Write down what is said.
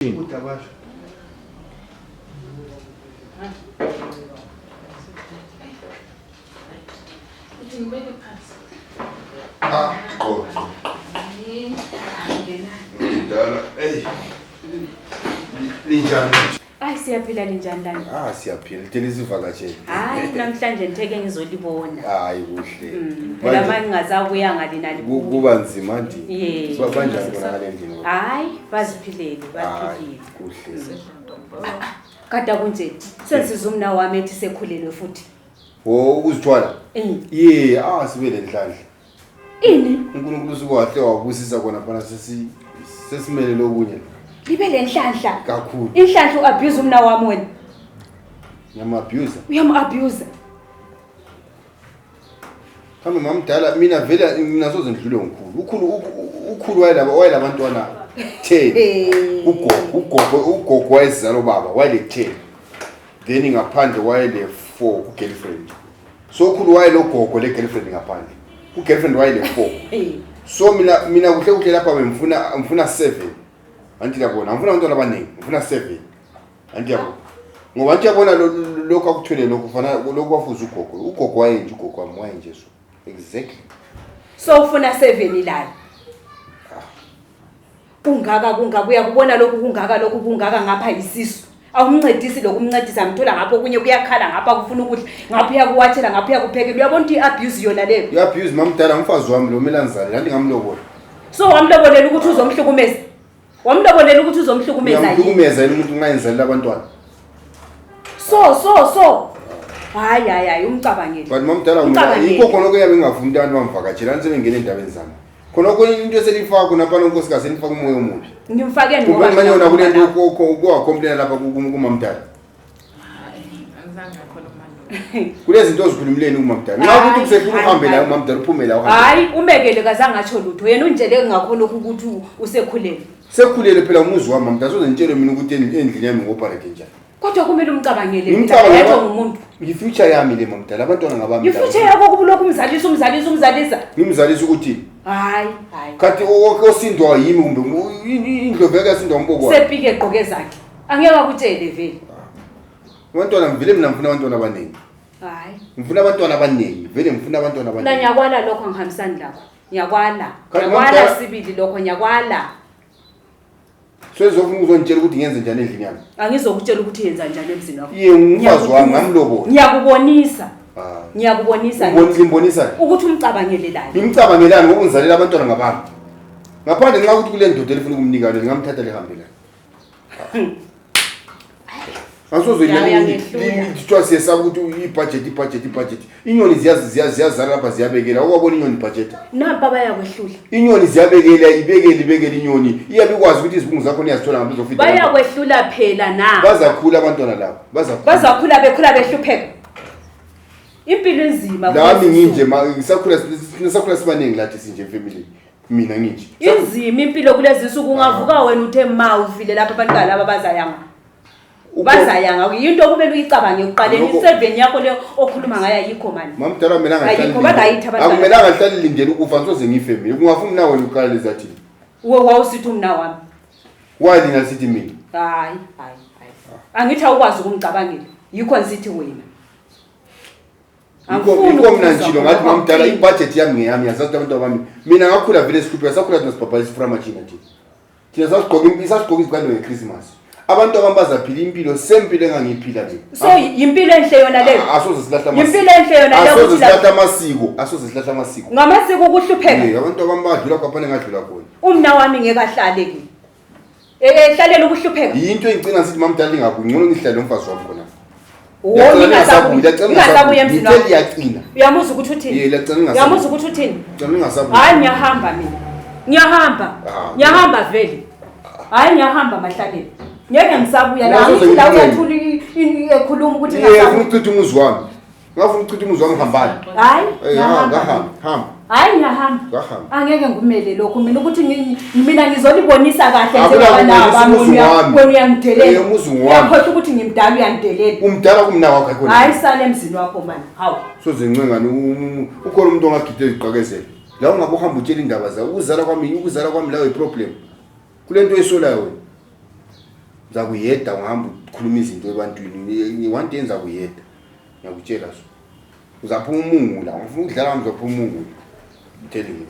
Utabasha. Oh. Hey. Linjani? Ay siyaphila linjani lana? Siyaphila. Lithelisa ivakatshela. Hayi namhlanje ngitheke ngizolibona. Hayi kuhle. Phela manje ngazabuya ngalina libuya. Kuba nzima ndi. Yebo. Banjani bona ngale ndini? Hayi baziphilele baphilile. Kuhle. Kade kunje sensizumna wami ethi sekhulelwe futhi. Ukuzithwala? Sibe lenhlanhla. Ini? uNkulunkulu usukahle wabusisa kona phana sesimele lokunye. Libe lenhlanhla. Kakhulu. Inhlanhla uabuse umna wami wena. Ngiyama-abuse. Uyama-abuse. Kambe mamdala mina vele nginasoze ngidlule ngikhulu. Ukhulu wayelabantwana 10. Ugogo wayezalo baba wayele 10. Then ngaphandle wayele 4 girlfriend. So ukhulu wayelo gogo le girlfriend ngaphandle. Girlfriend wayele 4. So mina kuhle lapha ngifuna 7. Anti yabona ngifuna abantwana abaningi ngifuna 7. Anti yabona ngoba anti yabona lokho akuthwele lokho kufana lokho wafuza ugogo wayenje ugogo wami wayenje so exactly. So ufuna 7 la. Kungaka uyakubona lokhu kungaka ngapha isisu. Awumncedisi lokumncedisa ngithola ngapho kunye kuyakhala ngapha kufuna ukudla ngapha uyakuwathela ngapha uyakuphekela uyabona ukuthi iabuse yona leyo. Iabuse mamdala umfazi wami lo melanzali kanti ngamlobola. So wamlobolela ukuthi uzomhlukumeza. Wamlobolela ukuthi uzomhlukumeza yini? Ngiyamhlukumeza yini umuntu ungayenzali abantwana? So. Hayi umcabangeli. But mamdala mina yikho khona okuyabe ngingafuni abantu bamvakatshela nje sebengena endabeni zami. Khona konke into eselifaka khona phana unkosikazi selifaka umoya omubi. Ngimfake ngoba manje yona kule nto kwa complain lapha kumamdala. Angizange ngakhona Kulezi zinto ozikhulumileni umamdala. Nxa ukuthi kusefuna uhambe la umamdala uphume la uhambe. Hayi umekele kazange atsho lutho. Yena unjele ngakho ukuthi usekhulele. Sekhulele phela umuzi wami mamdala soze ngitshele mina ukuthi endlini yami ngoparate njani. Kodwa kumele umcabangele yedwa umuntu. Ifuture yami le mamdala abantwana ngabami. Ifuture yakho kubulokhu umzalisa. Ngimzalisa ukuthi hayi. Kanti osindwa yimi kumbe indloveka yasindwa umboko. Sepike egqoke zakhe. Angeke akutshele vele. Abantwana vele mina ngifuna abantwana abaningi. Hayi. Ngifuna abantwana abaningi. Vele ngifuna abantwana abaningi. La nyakwala lokho ngihambisani lakho. Nyakwala sibili lokho nyakwala. Sezofuna uzongitshela ukuthi ngiyenze njani endlini yami. Angizokutshela ukuthi yenza njani emzini wakho. Umfazi wami ngamlobola. Ngiyakubonisa. Ngimbonisa ukuthi umcabangelelani. Ngimcabangelani ngoba ungizalela abantwana ngabami. Ngaphandle nxa ukuthi kule ndoda elifuna ukumnika le ngamthatha lehambela. Asoze lithwa siyesaba ukuthi i-budget. Inyoni ziyazala lapha ziyabekela. Okwabona inyoni budget. Napa bayakwehlula. Inyoni ziyabekela ibekele inyoni. Iyabe ikwazi ukuthi izibungu zakho niyazithola ngapha uzofika. Bayakwehlula phela na. Bazakhula abantwana labo. Bazakhula behlupheka. Impilo enzima. Nami nginje ngisakhula sibaningi lathi sinje family. Mina nginje. Inzima impilo kulezi insuku ungavuka wena uthe ma uvile lapha abantwana laba bazayanga into kumele uyicabange uqaleni i7 yakho le okhuluma ngayo ayikho manje. Mamdala mina ngahlala. Akumelanga ngihlale lindele ukufa ngisoze ngifamily. Kungafuna nawe uqala lezathi. Wawusithi umna wami. Wayina sithi mina. Hayi. Angithi awukwazi ukumcabangela. Yikho ngithi wena. Ngikho mina njilo ngathi mamdala ibudget yami ngeyami yazathi abantu bami. Mina ngakhula vele sikhupha sakhula nasibaba isiframa thina nje. Thina sasigqoka izikando ngeChristmas. Abantu abambazaphila impilo sempilo engangiphila le. So impilo enhle yona leyo. Asoze silahla amasiko. Impilo enhle yona leyo ukuthi asoze silahla amasiko. Ngamasiko ukuhlupheka. Abantu abambadlula kwaphane ngadlula khona. Umna wami ngeke ahlale ki. Ehlalela ukuhlupheka. Yinto engicina sithi mamdala ingabu ngcono ngihlale umfazi wami khona. Ngingasabuya emzini wakho. Ngiyacina. Uyamuzwa ukuthi uthini? Uyamuzwa ukuthi uthini? Hayi ngiyahamba mina. Ngiyahamba vele. Hayi ngiyahamba mahlaleni. Ngeke ngisabuya la ngithi la uyathula ekhuluma ukuthi ngiyafuna ukuchitha umuzi wami. Ngafuna ukuchitha umuzi wami hambani. Hayi ngahamba. Hayi ngiyahamba. Angeke ngumele lokho mina ukuthi mina ngizolibonisa kahle njengoba naba uyangidelela. Uyakhohlwa ukuthi ngimdala uyangidelela. Umdala kumna wakho khona. Hayi sale emzini wakho manje. Hawu. Soze ngincengani ukhona umuntu ongagide iziqakezela. La ungabe uhamba utshela indaba za ukuzala kwami la iproblem. Kule nto esolayo wena. Uza kuyeda ungahamba ukukhuluma izinto ebantwini. One day ngiza kuyeda. Ngiyakutshela so. Uzaphuma umungu la. Ngifuna ukudlala ngizophuma umungu. I'm telling you.